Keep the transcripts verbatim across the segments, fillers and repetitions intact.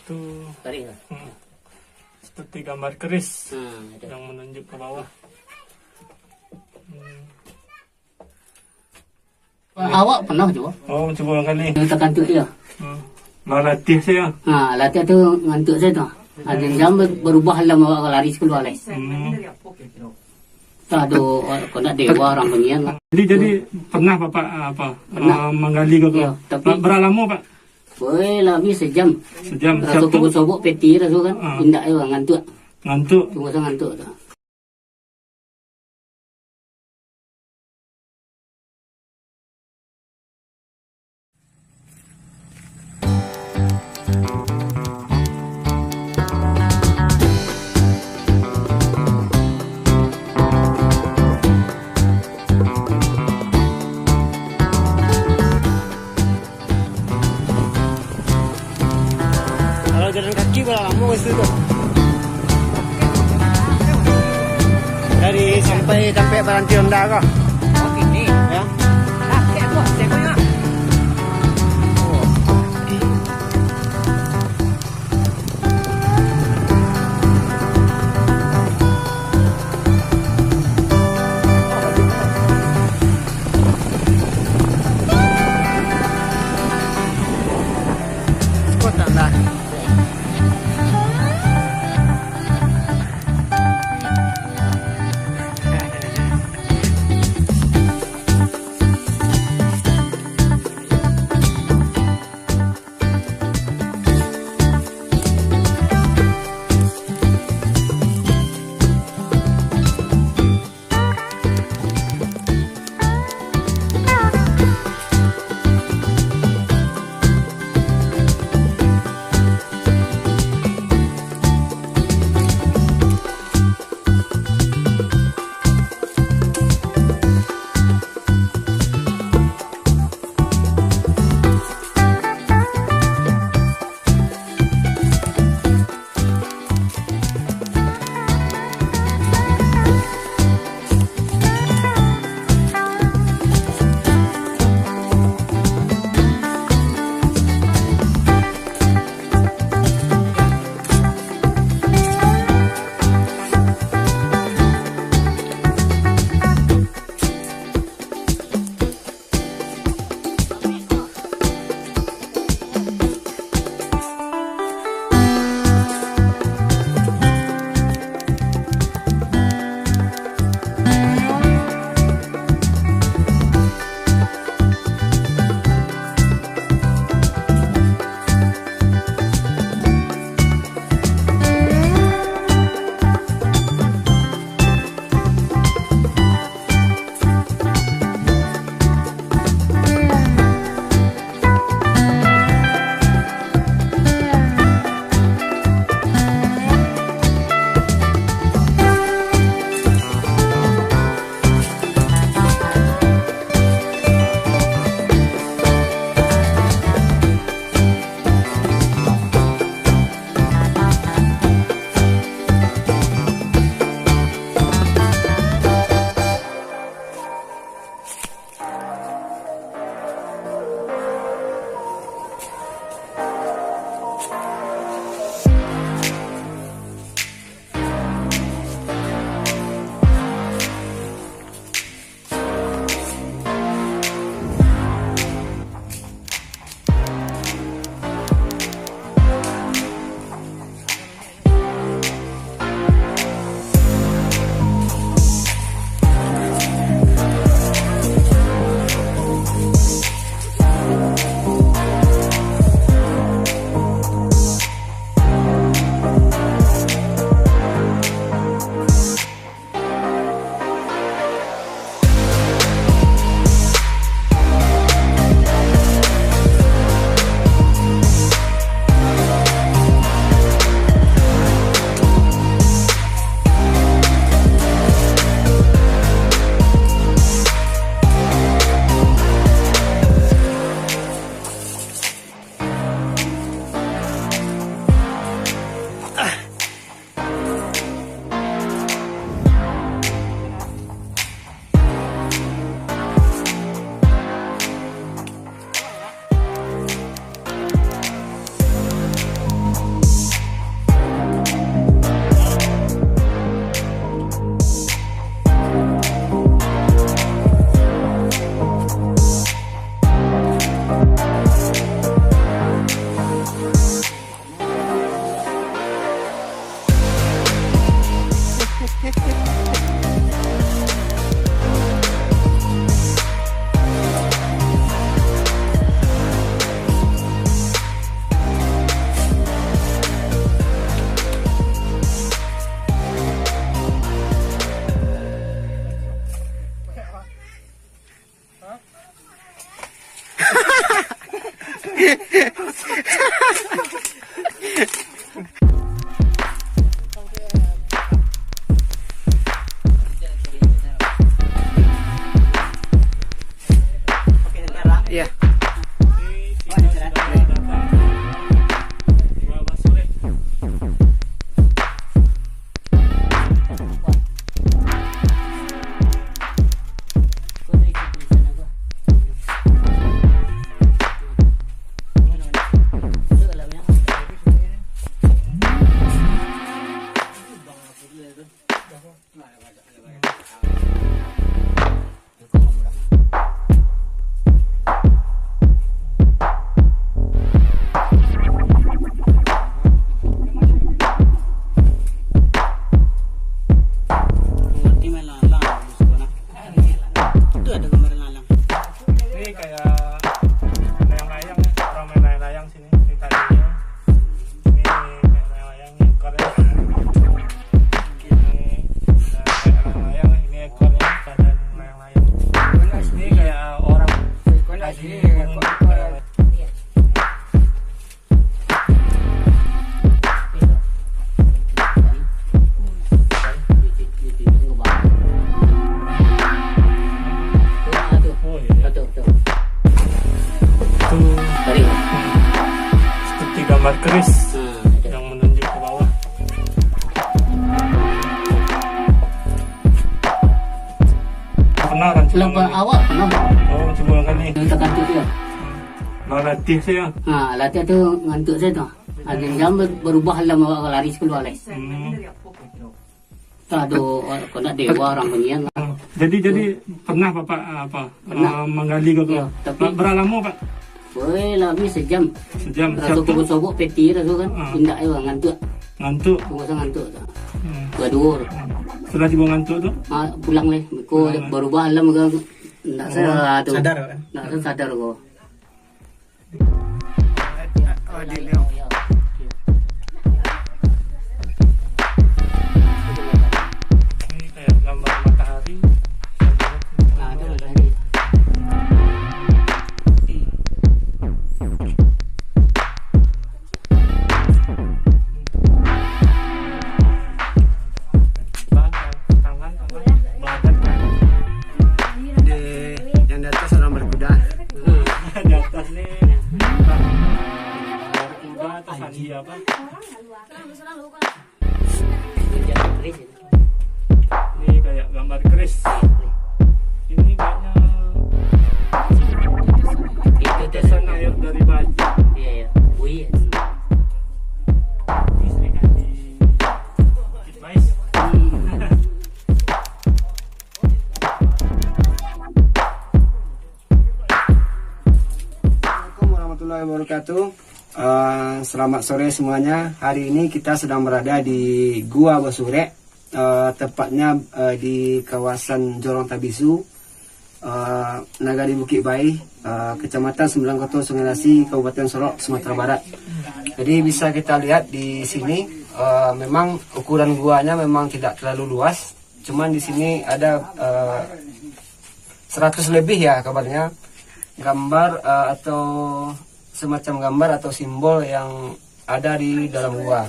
Tu, garis lah. Hmm. Seperti gambar keris. Hmm, itu. Yang menunjuk ke bawah. Hmm. Awak pernah cubo? Oh, cubo kali. Yang takantuak tu. Hmm. Lah latih sajo. Ha, latih tu ngantuak sajo tu. Ada jam ber-, berubah lah awak lari keluar lai. Hmm. Tak ada, kau nak dewa orang penyiar lah. Jadi, jadi pernah Bapak, ah, apa, pernah. Ah, manggali ke? Ya, tapi berapa lama, Pak? Woi, lah habis sejam. Sejam. Raso siap tu? Sobok-sobok peti raso kan. Ah. Indak yo ngantuak. Ngantuak. Tunggu sa ngantuak tu. Kalau jalan kaki, bara lamo ka situ tu? Dari sampai, sampai baranti Honda ko? Oh, sini. Ya. Lah, cek tu, cek tu, ya. Gambar keris. Hmm. Yang menunjuk ke bawah. Pernah rancak. Lepas awak pernah. Oh, cuma kan ni. Yang terkantuk tu ya. Lah latih saya. Ha, latih tu ngantuk saya tu. Ada jam ber-, berubah lah awak lari keluar lah. Hmm. Aduh, kau nak dewa orang penyiar lah. Jadi, jadi pernah Bapak, ah, apa, pernah, ah, manggali ke? Ya, tapi berapa lama, Pak? Weh, lah habis sejam. Sejam. Raso sobok-sobok peti raso kan. Ah. Indak, eh, ngantuk. Ngantuk. Tunggu saya ngantuk tu. Hmm. Dua-dua tu. Setelah tiba ngantuk tu? Ah, pulang leh. Kau berubah alam ke? Ndak salah tu. Sadar kan? Ndak salah sadar kau. Ini kayak gambar matahari. Nah, itu matahari. Di, yang di atas orang berkuda. Di atas ni, berkuda atau sandi apa? Ini kayak gambar keris. Ini kayaknya tetesan air dari batu. Iya, iya. Buih ya. Ini sering kan di Bukit Mais. Assalamualaikum warahmatullahi wabarakatuh. Eh, selamat sore semuanya. Hari ini kita sedang berada di Gua Basurek, eh, tepatnya, eh, di kawasan Jorong Tabisu, eh, Nagari Bukik Baih, eh, Kecamatan Sembilan Koto Sungai Lasi, Kabupaten Solok, Sumatera Barat. Jadi bisa kita lihat di sini, eh, memang ukuran guanya memang tidak terlalu luas. Cuman di sini ada, eh, seratus lebih ya kabarnya gambar, eh, atau semacam gambar atau simbol yang ada di dalam gua.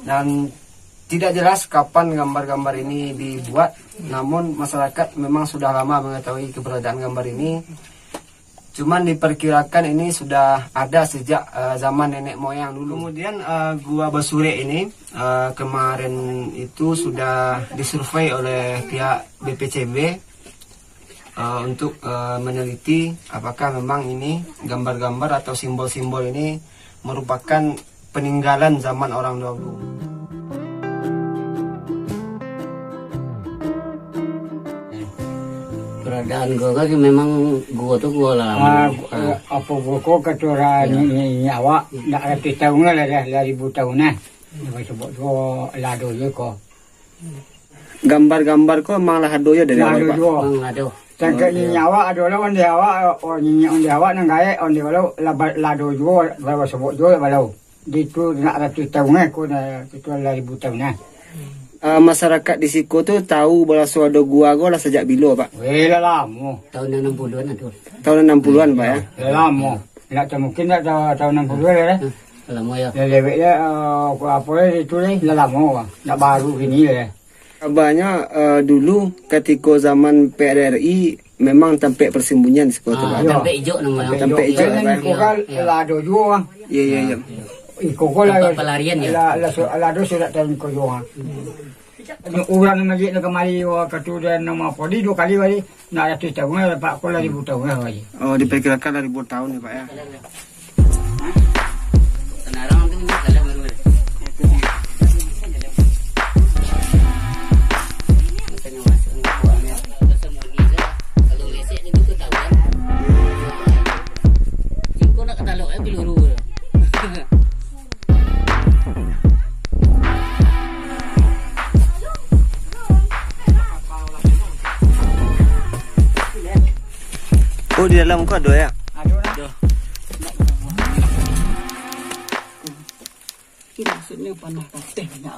Dan tidak jelas kapan gambar-gambar ini dibuat, namun masyarakat memang sudah lama mengetahui keberadaan gambar ini. Cuman diperkirakan ini sudah ada sejak, eh, zaman nenek moyang dulu. Kemudian, eh, Gua Basurek ini, eh, kemarin itu sudah disurvei oleh pihak B P C B, eh, untuk, eh, meneliti apakah memang ini gambar-gambar atau simbol-simbol ini merupakan peninggalan zaman orang dahulu. Keberadaan gua kan memang gua tu gua lama. Ah, gu-, ah, apo gua ko kato urang, iya, ni, ni, ni awak, iya, ndak ratuih taun lah, lah, lah ribu taun lah. Dia sebut tu lah ado je ko. Gambar-gambar ko memang lah ado yo dari awal, Pak? Lah ado juo. Memang ado. Sangkek, oh, iya, niniak awak ado lah, ondeh awak, oh, niniak ondeh awak nan gaek, ondeh balau, lah ba-, lah ado juo, balau sobok juo, balau. Di tu nak ratuih taun eh, ko nah, itu lah ribu taun eh. Ah, masyarakat di siko tu tahu baraso ado gua ko lah sajak bilo, Pak? Weh, lah lamo. Tahun enam puluhan lah tu. Tahun enam puluhan, Pak, ya? Lah lamo. Ndak ta-, mungkin ndak ta-, tahun enam puluhan lah, eh. Hmm, lamo ya. Lah lewek lah, eh, apo, apo lah itu lah, lah lamo lah. Ndak baru kini lah. Kabarnyo, eh, dulu katiko zaman P R R I memang tampek persembunyian di siko tu, ah, Pak. Tampek ijo namonyo. Tampek ijo, kan, kan? Iko kan, iya, lah ado juo, ah. Iya, iya, iya. Iko kan lah, tampek pelarian, ya? Lah, lah su-, lah ado surat dari iko juo, ah. Urang nan magiak nan kamari, wah, katu dan nama apo, di duo kali bali. Nak ratuih taun lah, Pak, ko lah ribu taun lah, Pak. Oh, diperkirakan lah ribu taun ya, Pak, ya. Sekarang tu ni kalau baru ada. Kau nak katalog, eh, peluru. Oh, di dalam ko ado, ya? Ado lah. Ado. Ini maksudnyo panah pateh banyak.